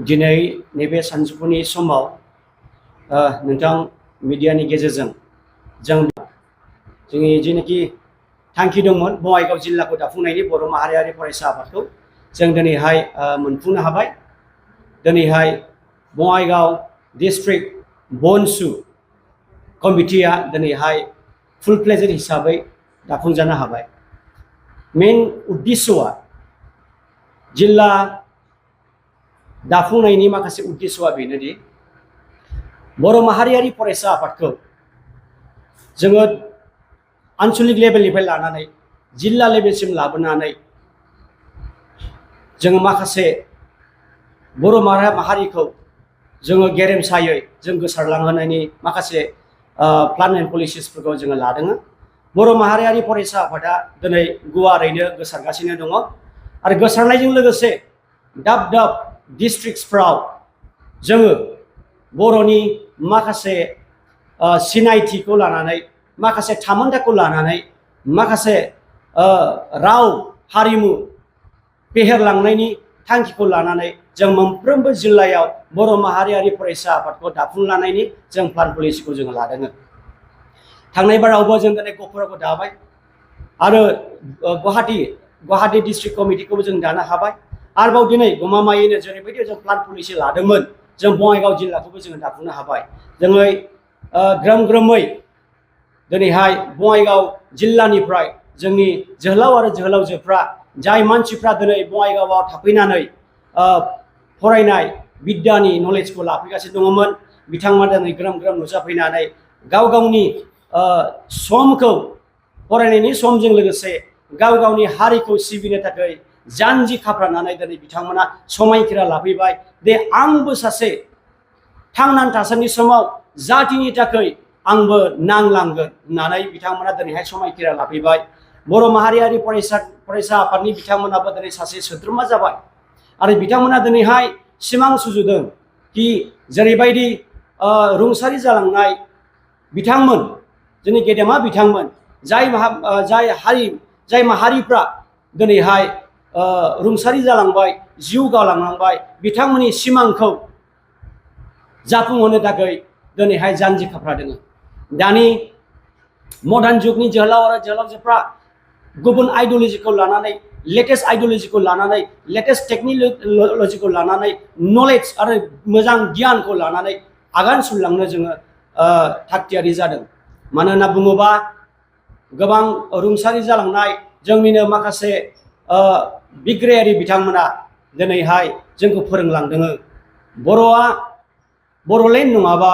दिनै नैबे सानजौफुनि समाव नोंथां मिडियानि गेजेरजों जोंनि जेनाखि थांखि दंमोन बङाइगाव जिल्लाखौ दाफुंनायनि बर' माहारियारि फरायसा आफादखौ जों दिनैहाय मोनफुंनो हाबाय। दिनैहाय बङाइगाव डिस्ट्रिक्ट बनसु कमिटिया दिनैहाय फुल फ्लेजेड हिसाबै दाफुंजानो हाबाय। मेन उद्देश्यआ जिल्ला दाफुंनायनि माखासे उद्देश्यआ बेनोदि बर' माहारियारि फरायसा आफादखौ जोङो आन्चलिक लेभेलनिफ्राय लानानै जिल्ला लेभेलसिम लाबोनानै जोङो माखासे बर' माहारिखौ जोङो गेरेमसायै जों गोसारलांहोनायनि माखासे प्लान एन्ड पलिसिसफोरखौ जोङो लादों। बर' माहारियारि फरायसा आफादा दिनै गुवारैनो गोसारगासिनो दङ आरो गोसारनायजों लोगोसे दाब दाब डिस्ट्रिक्टसफ्राव जोङो बर'नि माखासे सिनायथिखौ लानानै माखासे थामोनथाखौ लानानै माखासे राव हारिमु फेहेरलांनायनि थांखिखौ लानानै जों मोनफ्रोमबो जिल्लायाव बर' माहारियारि फरायसा आफादखौ दाफुंलांनायनि जों प्लान पलिसिखौ जोङो लादों। थांनाय बारावबो जों दिनै गहपुरावबो दाबाय आरो गुवाहाटी डिस्ट्रिक्ट कमिटिखौबो जों दानो हाबाय। आरोबाव दिनै गमामायैनो जेरैबायदि जों प्लान पलिसि लादोंमोन जों बङाइगाव जिल्लाखौबो जोङो दाफुंनो हाबाय। दिनै ग्रोम ग्रोमै दिनैहाय बङाइगाव जिल्लानिफ्राय जोंनि जोहोलाव आरो जोहोलावजोफ्रा जाय मानसिफ्रा दिनै बङाइगावआव थाफैनानै फरायनाय बिद्यानि नलेजखौ लाफैगासिनो दङमोन बिथांमोना दिनै ग्रोम ग्रोम नुजाफैनानै गाव गावनि समखौ फरायनायनि समजों लोगोसे गाव गावनि हारिखौ सिबिनो थाखाय जानजि खाफ्रानानै दिनै बिथांमोना समायखिरा लाफैबाय दे आंबो सासे थांनानै थासान्दि समाव जातिनि थाखाय आंबो नांलांगोन होननानै बिथांमोना दिनैहाय समायखिरा लाफैबाय। बर' माहारियारि फरायसा आफादनि बिथांमोनाबो दिनै सासे सोद्रोमा जाबाय आरो बिथांमोना दिनैहाय सिमां सुजुदों कि जेरैबायदि रुंसारि जालांनाय बिथांमोन जोंनि गेदेमा बिथांमोन जाय माहारिफ्रा दिनैहाय रुंसारि जालांबाय जिउ गालांबाय बिथांमोननि सिमांखौ जाफुंहोनो थाखाय दिनैहाय जानजि खाफ्रादों। दानि मडार्न जुगनि जोहोलाव आरो जोहोलावजोफ्रा गुबुन आइडियलजिखौ लानानै लेटेस्ट आइडियलजिखौ लानानै लेटेस्ट टेक्न'लजिखौ लानानै नलेज आरो मोजां गियानखौ लानानै आगान सुरलांनो जोङो थागथियारि जादों। मानो होनना बुङोबा गोबां रुंसारि जालांनाय जोंनिनो माखासे बिग्रायारि बिथांमोना दिनैहाय जोंखौ फोरोंलांदों। बर'लेण्ड नङाबा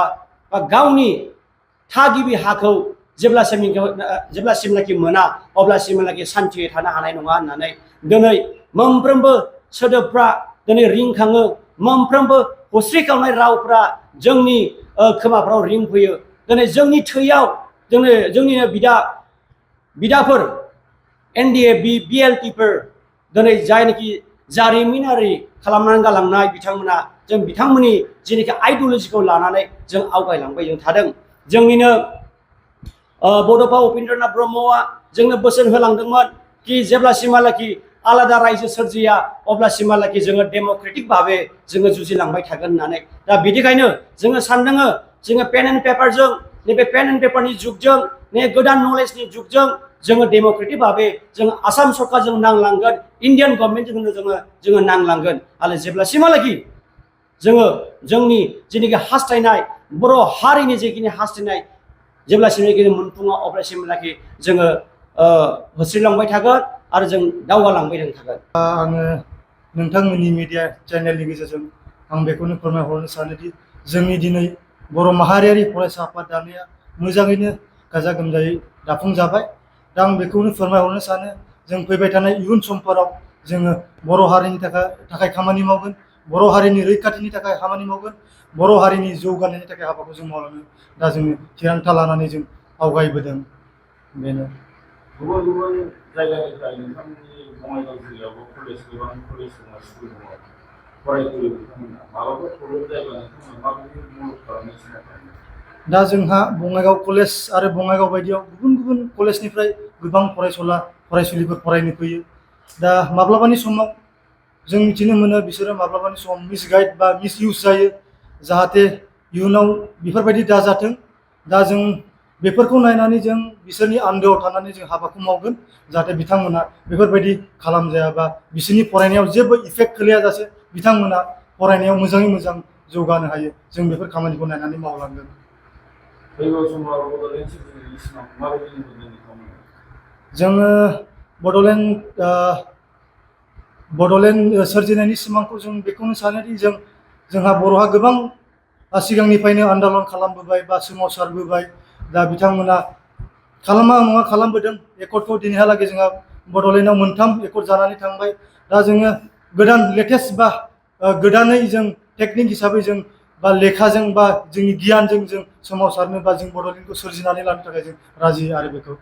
बा गावनि थागिबि हाखौ जेब्लासिमनाखि मोना अब्लासिमनाखि सान्थियै थानो हानाय नङा होननानै दिनै मोनफ्रोमबो सोदोबफ्रा दिनै रिंखाङो। मोनफ्रोमबो हस्रिखावनाय रावफ्रा जोंनि खोमाफ्राव रिंफैयो। दिनै जोंनि थैयाव जोंनिनो बिदाफोर NDA BLTफोर दिनै जायनाखि जारिमिनारि खालामनानै गालांनाय बिथांमोना जों बिथांमोननि जेनाखि आइडियलजिखौ लानानै जों आवगायलांबाय जों थादों। जोंनिनो बड'फा उपेन्द्रनाथ ब्रह्मआ जोंनो बोसोन होलांदोंमोन कि जेब्लासिमहालागि आलादा रायजो सोरजिया अब्लासिमहालागि जोङो डेम'क्रेटिक भाबै जोङो जुजिलांबाय थागोन होननानै। दा बिदिखायनो जोङो सानदों जोङो पेन एन्ड पेपारजों नैबे पेन एन्ड पेपारनि जुगजों नै गोदान नलेजनि जुगजों जोङो डेम'क्रेटिक भाबै जों आसाम सरकारजों नांलांगोन इन्डियान गभर्नमेन्टजों जोङो नांलांगोन। आरो जेब्लासिमहालागि जोङो जोंनि जेनाखि हास्थायनाय बर' हारिनि जेखिनि हास्थायनाय जेब्लासिमनाखि जों मोनफुङा अब्लासिमनाखि जोङो होस्रिलांबाय थागोन आरो जों दावगालांबाय थागोन। आङो नोंथांमोननि मिडिया चेनेलनि गेजेरजों आं बेखौनो फोरमायहरनो सानोदि जोंनि दिनै बर' माहारियारि फरायसा आफाद दानाया मोजाङैनो गाजा गोमजायै दाफुंजाबाय। दा आं बेखौनो फोरमायहरनो सानो जों फैबाय थानाय इयुन समफोराव जोङो बर' हारिनि थाखाय खामानि मावगोन, बर' हारिनि रैखाथिनि थाखाय खामानि मावगोन, बर' हारिनि जौगानायनि थाखाय हाबाखौ जों मावलांनो दा जोङो थिरांथा लानानै जों आवगायबोदों। बेनो गुबुन गुबुन जायगानिफ्राय नोंथांमोननि बङाइगाव जिल्लायावबो गोबां कलेज दङ, स्कुल दङ, फरायफैयो बिथांमोना माबाफोर प्रब्लेम जायोब्ला नोंथांमोना माबायदि मदद खालामगासिनो दं? दा जोंहा बङाइगाव कलेज आरो बङाइगाव बायदियाव गुबुन गुबुन कलेजनिफ्राय गोबां फरायसुलिफोर फरायनो फैयो। दा माब्लाबानि समाव जों मिथिनो मोनो बिसोरो माब्लाबानि समाव मिसगाइड बा मिसइउज जायो जाहाथे इयुनाव बेफोरबायदि दाजाथों दा जों बेफोरखौ नायनानै जों बिसोरनि आन्दोआव थानानै जों हाबाखौ मावगोन जाहाथे बिथांमोना बेफोरबायदि खालामजायाबा बिसोरनि फरायनायाव जेबो इफेक्ट खोलैयाजासे बिथांमोना फरायनायाव मोजाङै मोजां जौगानो हायो जों बेफोर खामानिखौ नायनानै मावलांगोन फैगौ समाव बड'लेण्ड सिटिजेननि सिमांखौ माबायदि नुदों नोंथांमोना जोङो बड'लेण्ड सोरजिनायनि सिमांखौ जों बेखौनो सानोदि जोंहा बर'हा गोबां सिगांनिफ्रायनो आन्दलन खालामबोबाय बा सोमावसारबोबाय दा बिथांमोना खालामा नङा खालामबोदों एकर्डखौ दिनैहालागै जोंहा बड'लेण्डआव 3 एकर्ड जानानै थांबाय दा जोङो गोदान लेटेस्ट बा गोदानै जों टेकनिक हिसाबै जों बा लेखाजों बा जोंनि गियानजों जों सोमावसारनो बा जों बड'लेण्डखौ सोरजिनानै लानो थाखाय जों राजि आरो बेखौ